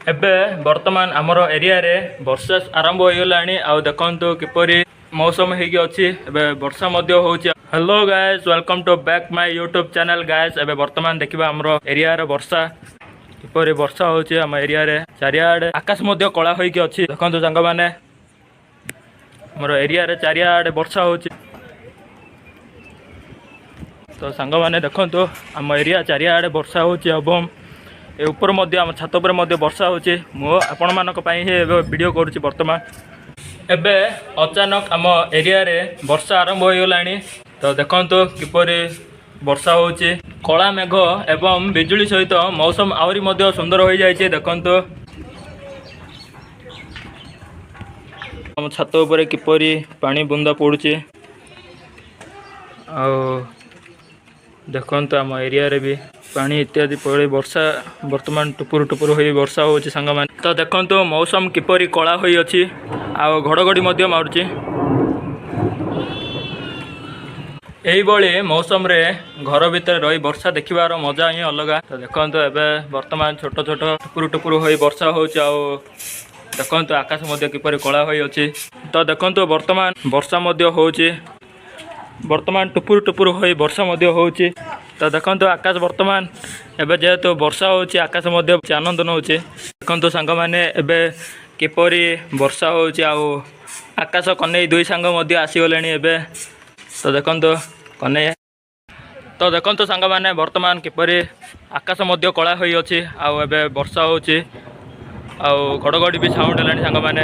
ଏବେ ବର୍ତ୍ତମାନ ଆମର ଏରିଆରେ ବର୍ଷା ଆରମ୍ଭ ହୋଇଗଲାଣି। ଆଉ ଦେଖନ୍ତୁ କିପରି ମୌସମ ହେଇକି ଅଛି। ଏବେ ବର୍ଷା ମଧ୍ୟ ହେଉଛି। Hello guys, welcome to back my YouTube channel, guys. ଏବେ ବର୍ତ୍ତମାନ ଦେଖିବା ଆମର ଏରିଆର ବର୍ଷା, କିପରି ବର୍ଷା ହେଉଛି ଆମ ଏରିଆରେ। ଚାରିଆଡ଼େ ଆକାଶ ମଧ୍ୟ କଳା ହୋଇକି ଅଛି। ଦେଖନ୍ତୁ ସାଙ୍ଗମାନେ, ଆମର ଏରିଆରେ ଚାରିଆଡ଼େ ବର୍ଷା ହେଉଛି। ତ ସାଙ୍ଗମାନେ, ଦେଖନ୍ତୁ, ଆମ ଏରିଆ ଚାରିଆଡ଼େ ବର୍ଷା ହେଉଛି ଏବଂ ଏ ଉପରେ ମଧ୍ୟ, ଆମ ଛାତ ଉପରେ ମଧ୍ୟ ବର୍ଷା ହେଉଛି। ମୁଁ ଆପଣମାନଙ୍କ ପାଇଁ ହିଁ ଏବେ ଭିଡ଼ିଓ କରୁଛି ବର୍ତ୍ତମାନ। ଏବେ ଅଚାନକ ଆମ ଏରିଆରେ ବର୍ଷା ଆରମ୍ଭ ହୋଇଗଲାଣି। ତ ଦେଖନ୍ତୁ କିପରି ବର୍ଷା ହେଉଛି। କଳା ମେଘ ଏବଂ ବିଜୁଳି ସହିତ ମୌସମ ଆହୁରି ମଧ୍ୟ ସୁନ୍ଦର ହୋଇଯାଇଛି। ଦେଖନ୍ତୁ ଆମ ଛାତ ଉପରେ କିପରି ପାଣି ବୁନ୍ଦା ପଡ଼ୁଛି। ଆଉ ଦେଖନ୍ତୁ, ଆମ ଏରିଆରେ ବି ପାଣି ଇତ୍ୟାଦି ପଡ଼ି ବର୍ଷା ବର୍ତ୍ତମାନ ଟୁପୁରୁ ଟୁପୁରୁ ହୋଇ ବର୍ଷା ହେଉଛି ସାଙ୍ଗମାନେ। ତ ଦେଖନ୍ତୁ ମୌସମ କିପରି କଳା ହୋଇଅଛି ଆଉ ଘଡ଼ଘଡ଼ି ମଧ୍ୟ ମାରୁଛି। ଏଇଭଳି ମୌସମରେ ଘର ଭିତରେ ରହି ବର୍ଷା ଦେଖିବାର ମଜା ହିଁ ଅଲଗା। ତ ଦେଖନ୍ତୁ, ଏବେ ବର୍ତ୍ତମାନ ଛୋଟ ଛୋଟ ଟୁପୁରୁ ଟୁପୁରୁ ହୋଇ ବର୍ଷା ହେଉଛି। ଆଉ ଦେଖନ୍ତୁ, ଆକାଶ ମଧ୍ୟ କିପରି କଳା ହୋଇଅଛି। ତ ଦେଖନ୍ତୁ, ବର୍ତ୍ତମାନ ବର୍ଷା ମଧ୍ୟ ହେଉଛି। ବର୍ତ୍ତମାନ ଟୁପୁରୁ ଟୁପୁରୁ ହୋଇ ବର୍ଷା ମଧ୍ୟ ହେଉଛି। ତ ଦେଖନ୍ତୁ, ଆକାଶ ବର୍ତ୍ତମାନ ଏବେ ଯେହେତୁ ବର୍ଷା ହେଉଛି, ଆକାଶ ମଧ୍ୟ ଆନନ୍ଦ ନେଉଛି। ଦେଖନ୍ତୁ ସାଙ୍ଗମାନେ, ଏବେ କିପରି ବର୍ଷା ହେଉଛି। ଆଉ ଆକାଶ କନେଇ ଦୁଇ ସାଙ୍ଗ ମଧ୍ୟ ଆସିଗଲେଣି ଏବେ। ତ ଦେଖନ୍ତୁ କନେଇ। ତ ଦେଖନ୍ତୁ ସାଙ୍ଗମାନେ, ବର୍ତ୍ତମାନ କିପରି ଆକାଶ ମଧ୍ୟ କଳା ହୋଇଅଛି ଆଉ ଏବେ ବର୍ଷା ହେଉଛି ଆଉ ଘଡ଼ଘଡ଼ି ବି ସାଉଣ୍ଡ ହେଲାଣି ସାଙ୍ଗମାନେ।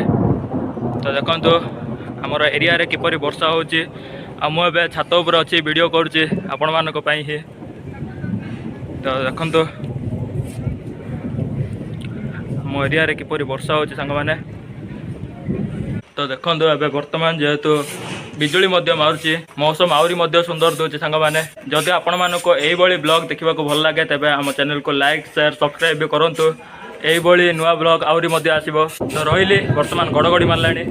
ତ ଦେଖନ୍ତୁ ଆମର ଏରିଆରେ କିପରି ବର୍ଷା ହେଉଛି। ଆଉ ମୁଁ ଏବେ ଛାତ ଉପରେ ଅଛି, ଭିଡ଼ିଓ କରୁଛି ଆପଣମାନଙ୍କ ପାଇଁ ହିଁ। ତ ଦେଖନ୍ତୁ ଆମ ଏରିଆରେ କିପରି ବର୍ଷା ହେଉଛି ସାଙ୍ଗମାନେ। ତ ଦେଖନ୍ତୁ, ଏବେ ବର୍ତ୍ତମାନ ଯେହେତୁ ବିଜୁଳି ମଧ୍ୟ ମାରୁଛି, ମୌସମ ଆହୁରି ମଧ୍ୟ ସୁନ୍ଦର ଦେଉଛି ସାଙ୍ଗମାନେ। ଯଦି ଆପଣମାନଙ୍କୁ ଏଇଭଳି ବ୍ଲଗ୍ ଦେଖିବାକୁ ଭଲ ଲାଗେ, ତେବେ ଆମ ଚ୍ୟାନେଲକୁ ଲାଇକ୍, ସେୟାର, ସବସ୍କ୍ରାଇବ୍ ବି କରନ୍ତୁ। ଏଇଭଳି ନୂଆ ବ୍ଲଗ୍ ଆହୁରି ମଧ୍ୟ ଆସିବ। ତ ରହିଲି, ବର୍ତ୍ତମାନ ଘଡ଼ଘଡ଼ି ମାରିଲାଣି।